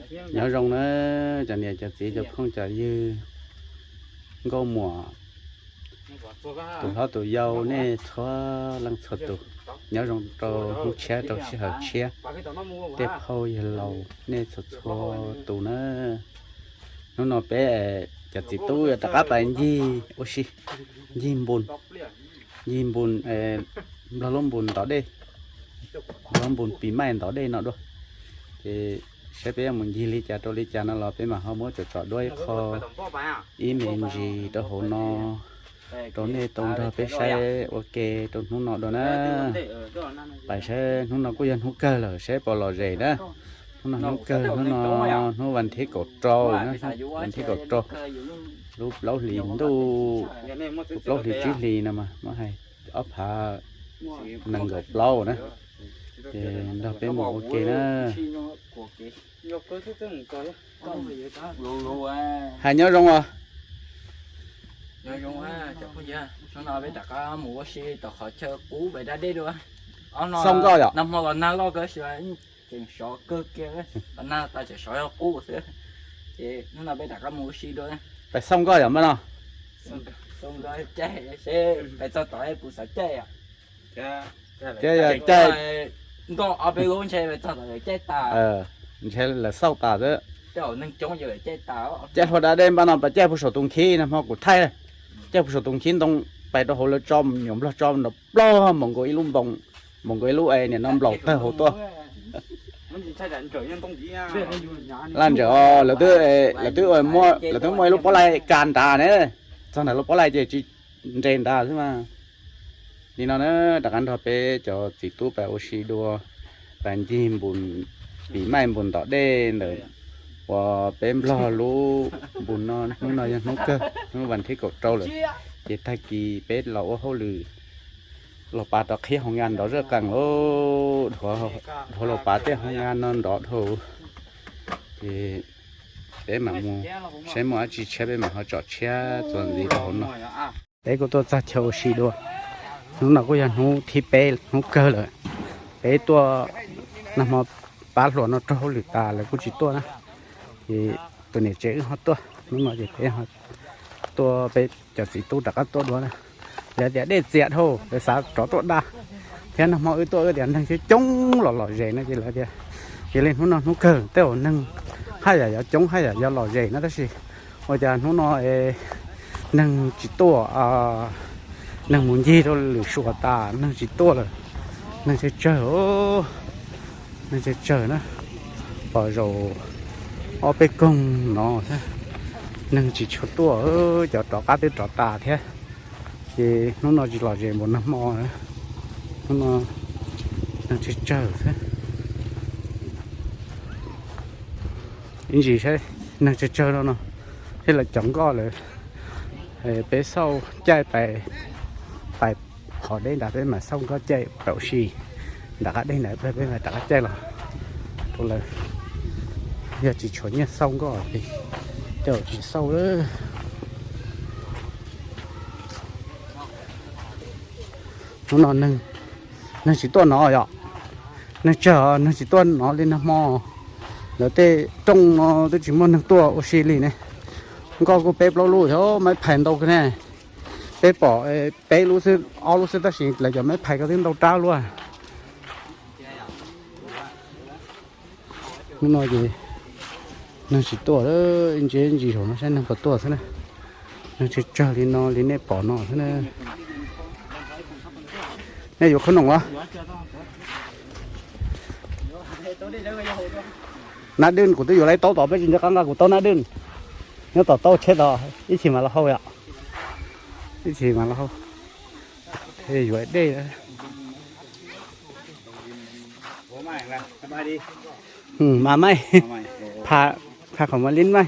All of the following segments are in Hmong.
Nyob zoo na, cov niam cov txiv cov phooj cov ywg, nkauj muam, tus hlob tus yau, nej txhua leej txhua tus, nyob zoo rau hnub tshiab rau sij hawm tshiab, tej phooj ywg laus nej txhua txhua tus na. Hnub no peb cov txiv tub yuav rov qab pais ncig ua si, ncig npun, ncig npun, nplog lub npun ntov dej, nplog lub npun pis maij ntov dej no dua. Ces saib peb yuav mus ncig li cas rau li cas no los peb mam ho muab tsom tsom duab ib qho, ib me ntsis rau hauv no rau nej tau nrog peb saib ua ke rau hnub no dua na. Pais saib hnub no kuj yog hnub kawg lawm, saib puas lom zem na. Hnub no hnub kawg, hnub no hnub vas thib kaum rau na, vas thib kaum rau, lub plaub hlis ntuj, lub plaub hlis tsib hlis no mas muab hais ob phav nees nkaum plaub na. Ces nrog peb mus ua ke na. Hais nyob zoo os. Hnub no peb rov qab mus ua si tom qhov chaw qub pem da dej dua. Xauj nkoj yom? Nag hmo los nag loj kawg, tseem sov kawg kiag, los nag tas tseem sov yog qub xwb. Ces hnub no peb rov qab mus ua si dua. Pais xauj nkoj yom npaj no? Xauj nkoj caij seb pais txog tom puas xav caij. Thiab yog caij nkoj ob peb lub ntshe pais txog tom caij tas, ntshe lawv xauj tas xwb. Caij hlua da dej npaj no pas caij puag saum tus nkhib, nag hmo kuv thaij, caij puag saum tus nkhib ntoo, pais rau hauv lawv tso nyuam nplog tso nrov plog mus nkaus ib lub npoo, mus nkaus ib lub niam no nplaum tawg hauv tuaj. Laj ntsawm os, lawv twb, lawv twb muaj ib lub pob laij ka nrad ne, txog ntawm lub pob laij ces tsis nres nrad xwb mas. Li no na, rov qab nrog peb cov txiv tub pais ua si dua, pais ncig npun, pim maij npun ntov dej ntawm uas peb nplog lub npun no. Hnub no yog hnub kawg, hnub vas thib kaum rau lawm, ces tag kis peb los ua hauj lwm, los pas rov qhib hoo nga nrov zaj qees lauj, dhuav los pas tej hoo nga no nrov dhau. Ces peb mam mus saib muaj dab tsi tshiab peb mam ho tsom tshiab txuas ntxiv rau hauv no. Peb kuj tuaj txog chaw ua si dua. Hnub no kuj yog hnub thib peb, hnub kawg lawm. Peb tuaj nag hmo pab hluas no raug hauj lwm tas lawv kuj tsis tuaj na, ces tus niam tsev wb ho tuaj. Hnub no ces peb tuaj, peb cov txiv tub rov qab tuaj dua na. Lawv tias dej txias dhau, lawv xav rov tuaj da, thiab nag hmo wb tuaj wb tias neeg coob coob los lom zem no ces lawv tias, yog li hnub no hnub kawg tej zaum neeg haj yam yuav coob haj yam yuav lom zem no tab sis ua cas hnub no neeg tsis tuaj, neeg mus ncig rau lwm suas tas neeg tsis tuaj lawm. Neeg tsawg tsawg, neeg tsawg tsawg na, pom zaum ob peb koog no thiab, neeg tsis tshua tuaj, cov rov qab twb rov tas thiab. Ces hnub no tsis lom zem npaum nag hmo, hnub no neeg tsawg tsawg xwb. Ib ntsis saib neeg tsawg tsawg no no, thiab lawv cov nkoj lawm. Peb xauj caij pais, pais qhov deb nrad peb mam xauj nkoj caij pais ua si, nram qab dej ntawd peb mam rov qab caij los rau lawv. Yog tsis tshuav nyiaj xauj nkoj ces caij tsis xauj lawm. Hnub no neeg tsis tuaj no yom, neeg tsawg neeg tsis tuaj no li nag hmo. Lawv tej rooj no twb tsis muaj neeg tuaj ua si li ne. Nkoj kuj peb plaub lub, maiv phais ntau kawg ne. Peb pom peb lub xwb, ob lub xwb tab sis lawv cov maiv phais ko twb ntau rab luaj. Hnub no ces neeg tsis tuaj, ntsia ntsis zaum no saib neeg puas tuaj xwb na. Neeg tsawg tsawg li no li nej pom no xwb na. Nej yuav khob noom los? Nab dwj kuv twb yuav lawv taub tod, peb tsis nco qab nqa kuv taub nab dwj. Nyob tom taub tsheb tod, ib chim mam los hau yom. Ib chim mam los hau. Yuav dej. Mas maij, pha, pha qhov mas lib maij.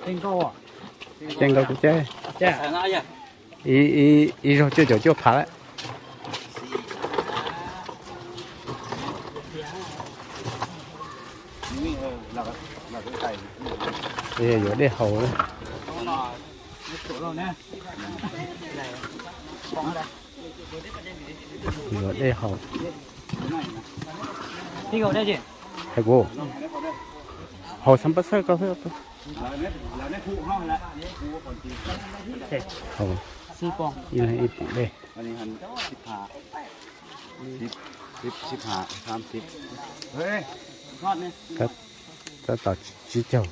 Caij nkaus kuv caij. Ib zaug cuaj caum cuaj phav lawm. Yuav dej haus. Yuav dej haus. Hais kuv haus xab pab xawb koj xwb. Haus ib leeg ib pum dej. Tab tom tsib caug,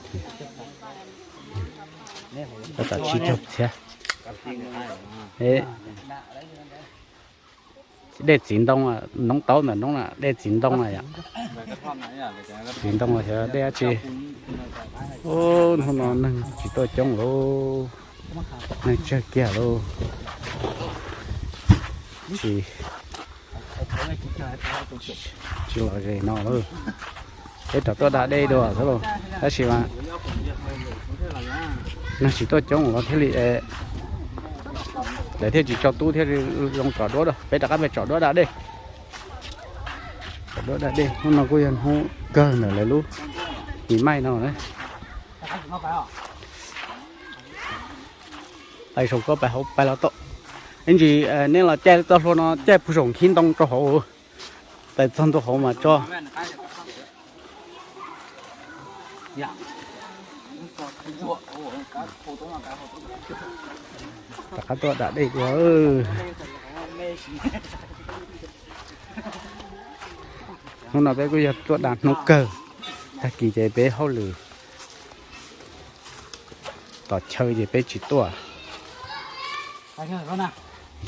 tab tom tsib caug txhiab. Dej txiv ntoo, noob taub ntawm noob na, dej txiv ntoo na yom. Txiv ntoo los xyov dej dab tsi. Hnub no neeg tsis tuaj coob lauj, neeg tsawg kiag lauj. Tsis, tsis los ze no lauj. Peb rov tuaj da dej dua xwb lauj, tab sis mas neeg tsis tuaj coob los thiaj li, lawv thiaj tsis tso tub thiaj li zoo tsom duab dua. Peb rov qab pem tsom duab da dej. Tsom duab da dej, hnub no kuj yog hnub kawg ntawm lawv lub his maij no. Pais saum ko pais hauv pais los tau. Ib ntsis nej los caij txoj hlua no caij puag saum nkhib ntoo rau hauv, pais txog ntua hauv mas tso. Rov qab tuaj da dej dua. Hnub no peb kuj yog tuaj da hnub kawg, tag kis ces peb hauj lwm tom chaw ces peb tsis tuaj.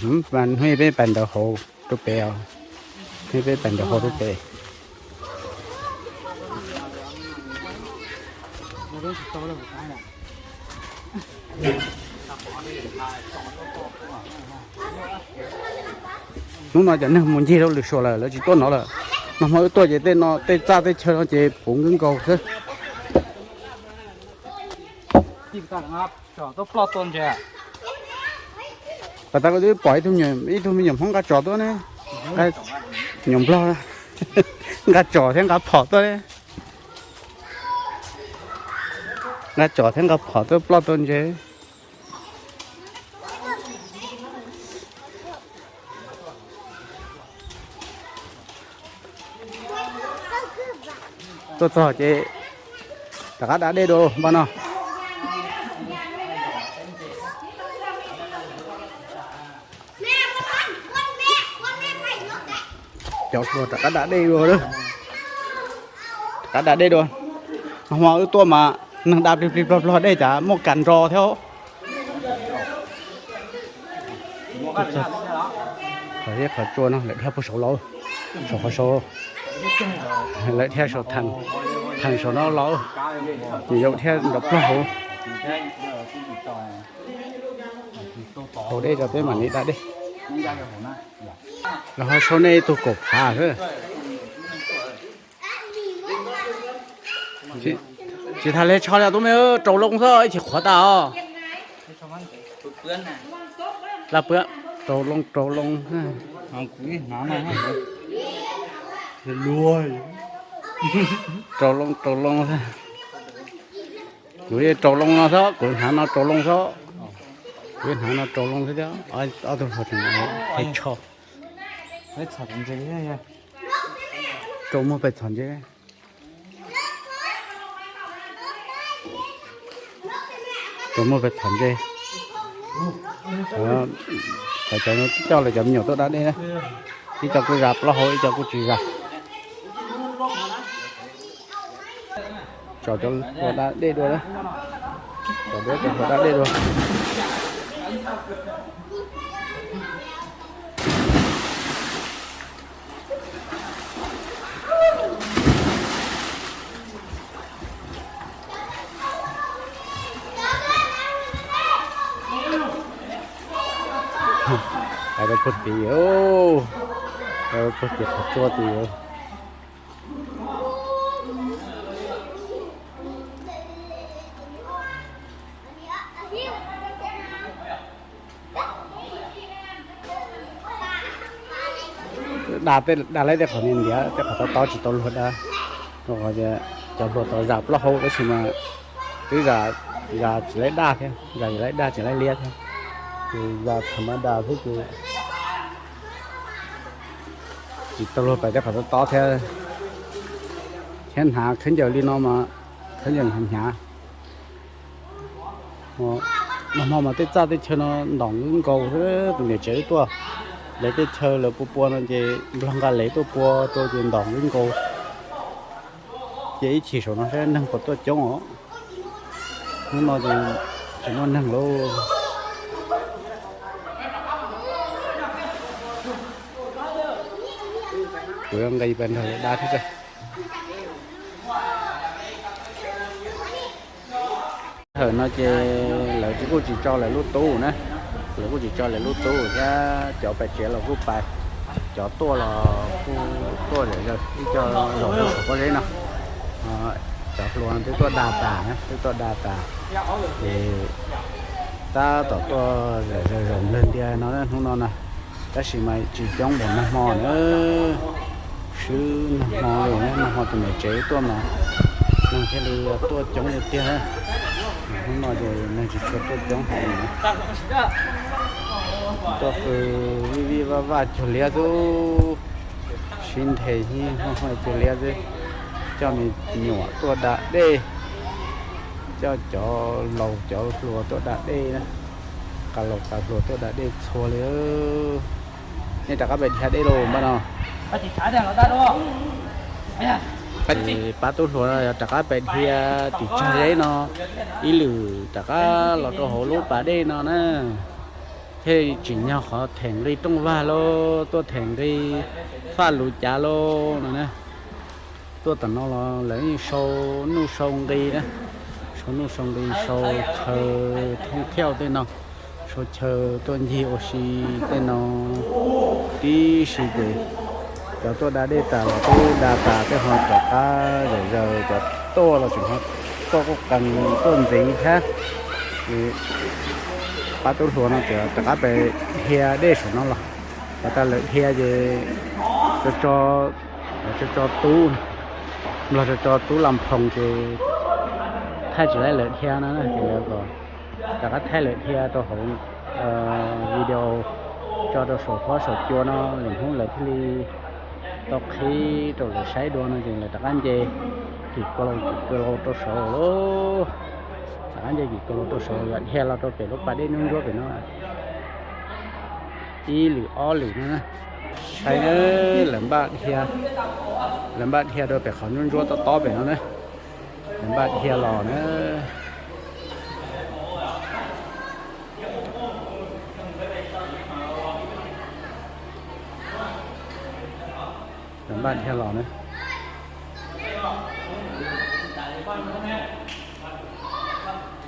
Hnub peb pais nraud hauv rau pem os, hnub peb pais nraud hauv rau pem. Hnub no cov neeg mus ncig rau lwm suas lawm, lawv tsis tuaj no lawm. Nag hmo wb tuaj ces tej no tej txaj tej chaw no ces puv nkaus nkaus xwb. Pas tas kuv twb pom ib tug me nyuam Hmoob nqa tsom tuaj ne, nyuam Nplog, nqa tsom thiab nqa phom tuaj ne, nqa tsom thiab nqa phom tuaj ploj tuaj ntses. Tuaj txog ces rov qab da dej dua npaj no. Cov hluas rov qab da dej dua, rov qab da dej dua. Nag hmo wb tuaj mas neeg da plig plig plog plog dej cas muaj kas nro thiab. Qhov thiab qhov tsua no lawv dhia puag saud los, saum qhov saud, lawv dhia saum, theem saum no los, nws yuav dhia nrov plog hauv. Haus dej rau peb mam li da dej. Los ho sau nej ib tug kaum phav xwb. Tsis tas li tsho li tub me, raus loo xwb ib chim qhuav tas os. Laj pw, raus loo raus loo. Raus loo raus loo xwb. Kuv raus loo no xwb, kuv hnav no raus loo xwb. Kuv hnav no raus loo xwb thiab. Ob tug hluas tseem hais tsho. Raus muag pais txhom ntses. Raus muag pais txhom ntses. Cov no coj lawv cov me nyuam tuaj da dej na. Ib co kuj zas plaub hau, ib co kuj tsis zas. Tsom cov hluas da dej dua na. Tsom duab cov hluas da dej dua. Hais rau puag tid, hais rau puag tim qhov tsua tid. Da, da lawv tej qhov ntiav ntiav, tej qhov tob tob tsis tau luag da. Rau qhov tias cov hluas tau zas plaub hau tab sis mas twb zas, zas tsis laib daj thiab, zas tsis laib daj tsis laib liab thiab. Ces zas tham ma das xwb ces Tsis tau luag pais tej qhov tob tob thiab, thiab hnav khaub ncaws li no mas khaub ncaws hnyav hnyav. Nag hmo mas tej txaj tej chaw no ntoos wb nkaus, tus niam tsev wb tuaj, lawv tej chaw lawv pua pua no ces nplog nqa lev tuaj pua rau ces ntoos wb nkaus. Ces ib chim saum no saib neeg puas tuaj coob os. Hnub no ces tsis muaj neeg lauj. Kuv yuav nqis pais nrog lawv dab thiab. Sij hawm no ces lawv kuj tsis tso lawv lub tub na, lawv kuj tsis tso lawv lub tub thiab, cov pais tsev los kuj pais, cov tuaj los kuj tuaj zom zaws ib co zaum rau saum pob zeb no. Cov hluas twb tuaj da tas, twb tuaj da tas, ces tab tom tuaj zom zaws zaum nplawg ntias no hnub no na. Tab sis mas tsis coob npaum nag hmo na, swb nag hmo li, nag hmo tus niam tsev tuaj mas neeg thiaj li tuaj coob li tiag. Hnub no ces neeg tsis tshua tuaj coob heev. Tuaj qw vij vij vaj vaj cuag liab xwb, sib nthe cuag liab xwb. Coj me nyuam tuaj da dej, coj cov laus cov hluas tuaj da dej, qas laus qas hluas tuaj da dej txhua li. Nej rov qab pais dhia dej lauj npaj no. Pab tub hluas no yog rov qab pais dhia tim tsag zeb no, ib lwm rov qab los rau hauv lub pas dej no na, thiaj tsim nyog qhov them nqi rooj vag lauj, tuaj them nqi faj lus cav lauj no na. Tuaj tom no los lawv yeej sau nuj sau nqi na, sau nuj sau nqi, sau chaw thoob thiauj tej no, sau chaw tuaj ncig ua si tej no tib si ces cov tuaj da dej tas los twb da tas tej ho rov qab zom zaws, cov tuaj los tseem ho tuaj quj qees tuaj ntxiv thiab. Pab tub hluas no ces rov qab pais dhia dej saum no los, tas lawm dhia ces tso, tso tub, nplog tso tub las phoos ces thaij tsis laib lawm dhia no ces lawv kom rov qab thaij lawm dhia rau hauv video tso rau saum huab saum cua no, lwm hnub lawv thiaj li tau qhib rau lawv saib dua no ces lawv rov qab nce kim kaus laus, kim kaus laus rau saud lauj. Rov qab nce kim kaus laus rau saud yog dhia los rau pem lub pas dej ntsuab ntsuab pem no ib lwm ob lwm no na. Saib, lawv npaj dhia, lawv npaj dhia rau pem qhov ntsuab ntsuab tob tob pem no na. Lawv npaj dhia los na. Lawv npaj dhia los na.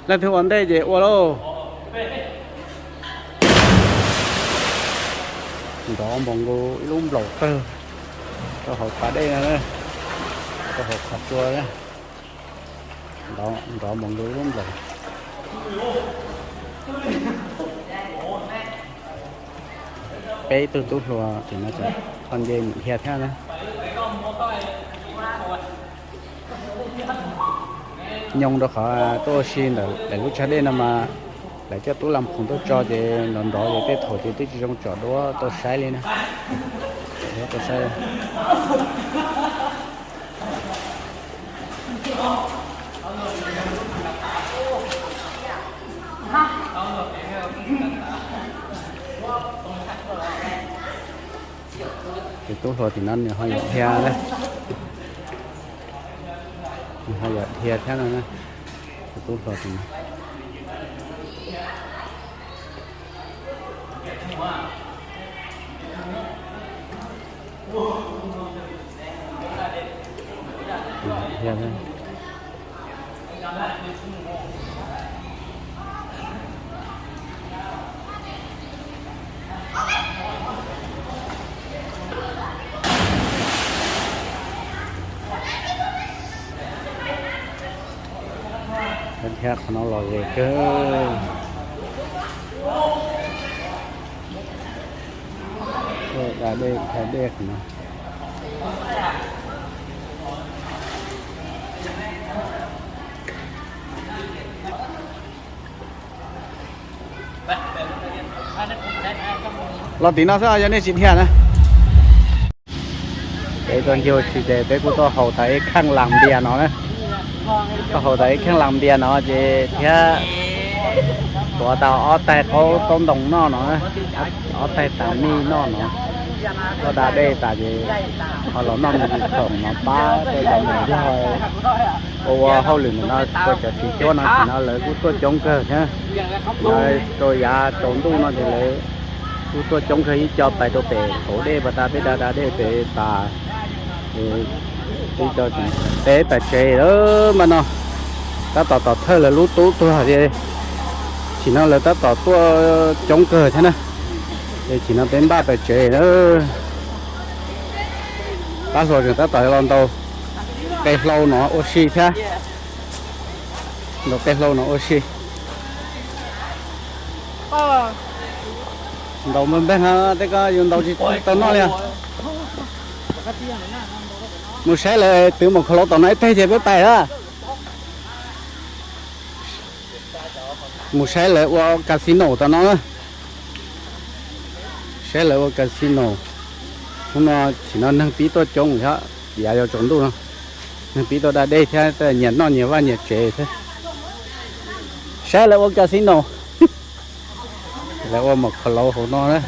Leej twg ua ntej ces ua lauj. Nrov npaum nkaus ib lub nplaum tawg rau hauv pas dej no, rau hauv qhov tsua. Nrov npaum nkaus ib lub nplaum. Peb tug tub hluas tim no ces ho nce mus dhia thiab na. Nyoo rau qhov tuaj ua si ntawm lub tsag dej no mas lawv coj tub las phoos tuaj tso ces nrov nrov ces tej thaum ces twb tsis zoo tsom duab tau saib li na. Tau saib. Ces tub hluas tim no nws ho yuav dhia, nws ho yuav dhia thiab no. Tus tub hluas tim no. Dhia qhov no los ze kawg. Da dej, da dej qhov no. Los tim no xwb yog nej tsis dhia na. Peb tuaj ncig ua si ces peb kuj tuaj haus tas ib kheej las npias no na. Tuaj haus tas ib kheej las npias no ces thiab tuav tau ob taig qaub taub ntoo noj no, ob taig tas mij noj no. Tuaj da dej tas ces ho los noj me ntsis khoom no pab tej cov mus yog ua ua hauj lwm ntawm no, ua cov txiv cuab no tsis no lawv kuj tuaj coob kawg thiab. Rau yav tsaus ntuj no ces lawv kuj tuaj coob kawg ib co pais rau pem hauv dej pas tas peb da da dej pem tas ces peb pais tsev lawm mas no. Tab tom tom thawj lawv lub tub tuag ces tsis no lawv tab tom tuaj coob kawg thiab na. Ces tsis no peb npaj pais tsev lawm. Pab hluas tseem tab tom los ntaus qe hlau no ua si thiab. Ntaus qe hlau no ua si. Ntaus npeg npeg tej ko yus ntaus tsis tau noj li. Mus saib lawv twv mus kho laub tom no ib teg ces peb pais a. Mus saib lawv ua casino tom no na. Saib lawv ua casino. Hnub no tsis no neeg pib tuaj coob thiab, yav yuav tsaus ntuj no. Neeg pib tuaj da dej thiab nyias noj nyias vaj nyias tsev thiab. Saib lawv ua casino. Lawv ua mus kho laub hauv no na.